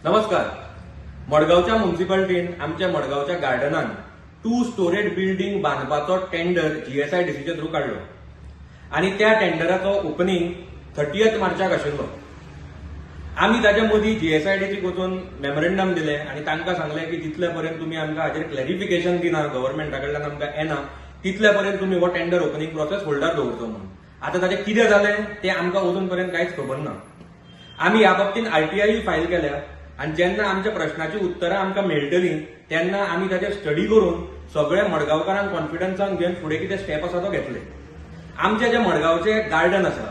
नमस्कार. मडगांवच्या मुन्सिपालिटीन आमच्या मडगांवच्या गार्डनान टू स्टोरेज बिल्डींग बांदपाचो टेंडर जीएसआयडीसीच्या थ्रू काडलो आनी त्या टेंडराचो ओपनिंग 30 मार्चाक आशिल्लो. आमी ताच्या मदीं जीएसआयडीसीक वचून मेमोरेंडम दिलें आनी तांकां सांगलें की जितले पर्यंत तुमी आमकां हाजेर क्लॅरिफिकेशन दिना, गव्हर्मेंटा कडल्यान आमकां येना, तितले पर्यंत तुमी हो टेंडर ओपनिंग प्रोसेस होल्डार दवरचो म्हणून. आतां ताचें कितें जालें तें आमकां अजून पर्यंत कांयच खबर ना. आमी ह्या बाबतींत आरटीआय फायल केल्या आनी जेन्ना आमच्या प्रश्नाची उत्तरां आमकां मेळटलीं तेन्ना आमी ताचेर स्टडी करून सगळ्या मडगांवकारांक कॉन्फिडन्सान घेवन फुडें कितें स्टेप आसा तो घेतले. आमचें जें मडगांवचें गार्डन आसा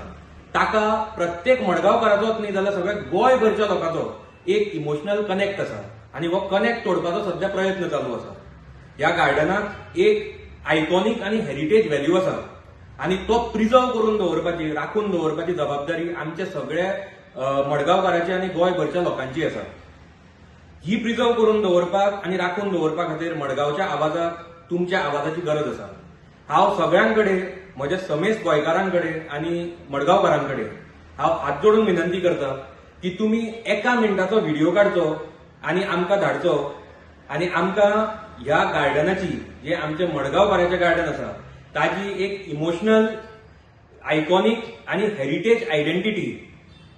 ताका प्रत्येक मडगांवकाराचोच न्ही जाल्यार सगळ्या गोंयभरच्या लोकांचो एक इमोशनल कनेक्ट आसा आनी हो कनेक्ट तोडपाचो सध्या प्रयत्न चालू आसा. ह्या गार्डनाक एक आयकॉनीक आनी हेरिटेज व्हॅल्यू आसा आनी तो प्रिजर्व करून दवरपाची, राखून दवरपाची जबाबदारी आमच्या सगळ्या मडगांवकाराची आनी गोंयभरच्या लोकांची आसा. ही प्रिजर्व करून दवरपाक आनी राखून दवरपा खातीर मडगांवच्या आवाजाक तुमच्या आवाजाची गरज आसा. हांव सगळ्यां कडेन, म्हज्या समेस्त गोंयकारां कडेन आनी मडगांवकारां कडेन हांव हात जोडून विनंती करता की तुमी एका मिनटाचो व्हिडिओ काडचो आनी आमकां धाडचो आनी आमकां ह्या गार्डनाची, जे आमचे मडगांवकाराचें गार्डन आसा, ताजी एक इमोशनल, आयकॉनीक आनी हेरिटेज आयडेंटिटी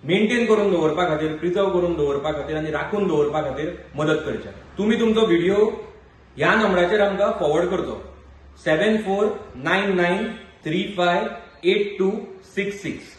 मेंटेन करून दवरपा खातीर, प्रिजर्व करून दवरपा खातीर आनी राखून दवरपा खातीर मदत करच्या. तुमी तुमचो व्हिडिओ ह्या नंबराचेर आमकां फॉरवर्ड करचो: 7499358266.